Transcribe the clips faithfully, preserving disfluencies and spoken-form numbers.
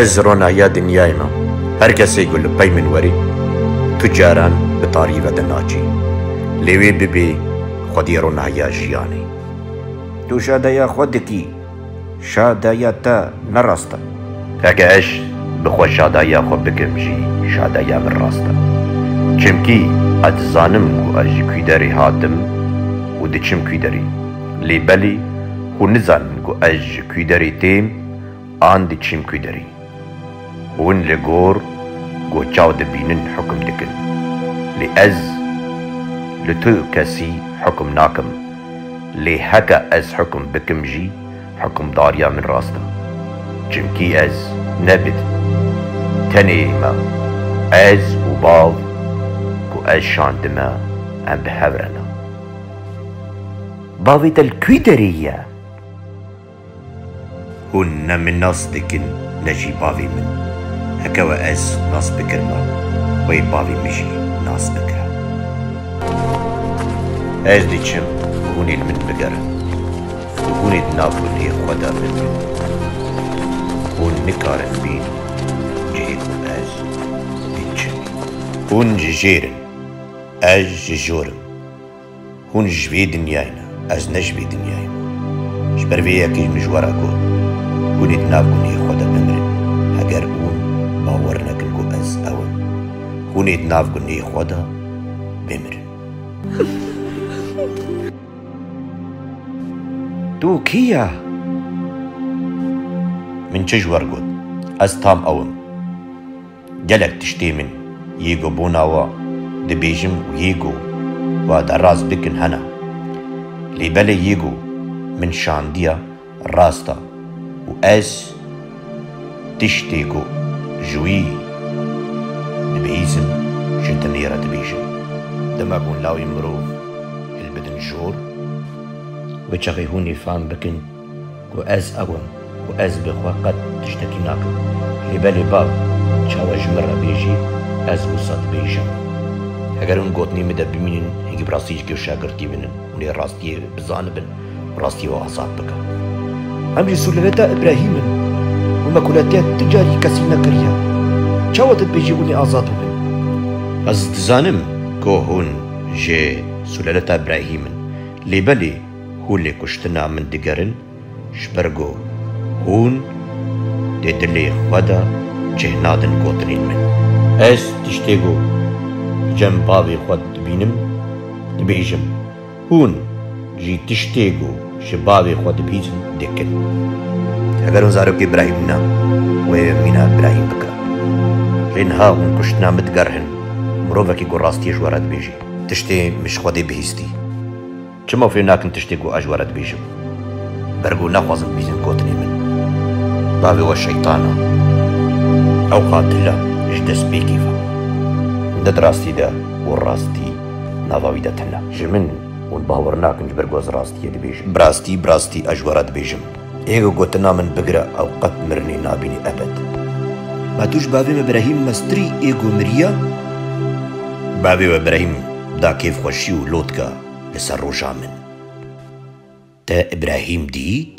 Ez ronahiya dinyayê me. Her kesê ku li pey min werî, tu caran bi tarî ve dinaçî. Lê wê bibê xwedî ronahiya jiyanê. Tu şadeya xwe dikî. Şadeya te ne rast e. Heke ez bi xwe şadeya xwe bikim jî, şadeya min rast e. Çimkî ez dizanim ku ez ji kû derê hatim û diçim kû derê. Lê belê hûn nizanin ku ez ji kû derê têm an diçim kû derê. Hûn li gor ku çaw dibînin hukum dikin. Lê ez li tu kesî hukum nakim. Lê heke ez hukum bikim jî, hukumdariya min rast e. Çimkî ez ne bi tenê me, ez û Bav ku ez şandime, em bi hev re ne. Bavê te li kû derê ye? Hûn ne min nas dikin, ne jî bavê min. Heke we ez nas bikirime, wê bavê min jî nas bikire. Ez diçim, hûn ê li min bigerin. Hûn ê di nav gunê xwe de bimrin. Hûn nikarin bînin cihê ku ez diçim. Hûn ji jêr in, ez ji jor im. Hûn ji vê dinyayê ne, ez ne ji vê dinyayê me. Ji ber vê yekê min ji we re got, hûn ê di nav gunehê xwe de bimirin. Heger hûn bawer nekin ku ez ew im, hûn ê di nav gunehê xwe de bimirin. Tu kî ye? Min çi ji we re got? Ez tam ew im. Gelek tiştê min yê ku bona we dibêjim û yê ku we deraz bikin hene. Lê belê yê ku min şandiye rast e û ez tiştê ku ji wî dibihîzim ji dinê re dibêjim. Dema ku hûn lawê mirov hilbidin jor, wê çaxê hûn ê fam bikin ku ez ew im û ez bi xwe qet tiştekî nakim. Lê belê bav, çawa ji min re bêjî, ez wisa dibêjim. Heger hûn gotinê min de bimînin, hingî bi rastî ji kêf şagirtî binin, hûn ê rastiyê bizanibin û rastiyê we azad bike. Em jî sûleleta Îbrahîm in û me kuletiya tu carî kesî nekiriye. Çawa tu dibêjî hûn ê azad bibin? Ez dizanim ku hûn ji sûleleta Îbrahîm in, lê belê hûn lê kuştina min digerin, ji ber ku hûn di dilê xwe de cih nadin gotinên min. Ez tiştê ku cem bavê xwe dibînim, dibêjim. Hûn jî tiştê ku ji bavê xwe dibîzin, dikin. Heger hûn zarokê Îbrahîm ne, wê mîna Îbrahîm bike. Lê niha hûn kuştina min digerihin, mirovekî ku rastiyê ji we re dibêjî. Tiştê min ji Xwedê bihîstî. Çima fêm nakin tiştê ku ez ji we re dibêjim? Ber ku nexwazin bibîzin gotinê min. Bavê we şeytan e. Ew qatil e, ji destpêkê ve. Hûn de di rastî de û rastî nava wî de tune. Ji min hûn bawer nakin ji ber ku ez rastiyê dibêjim. Bi rastî, bi rastî ez ji we re dibêjim. Ê ku gotina min bigire, ew qet mirinê nabînî ebed. Ma tu ji bavê me Îbrahîm mestirî ê ku miriye? Bavê we Îbrahîm da kêfxweşî û lotka li ser roja min. Te Îbrahîm dît?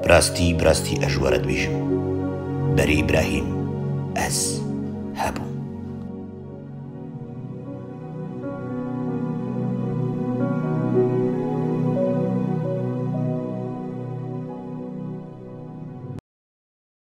Bi rastî, bi rastî ez ji we re dibêjim, berî Îbrahîm ez hebûm.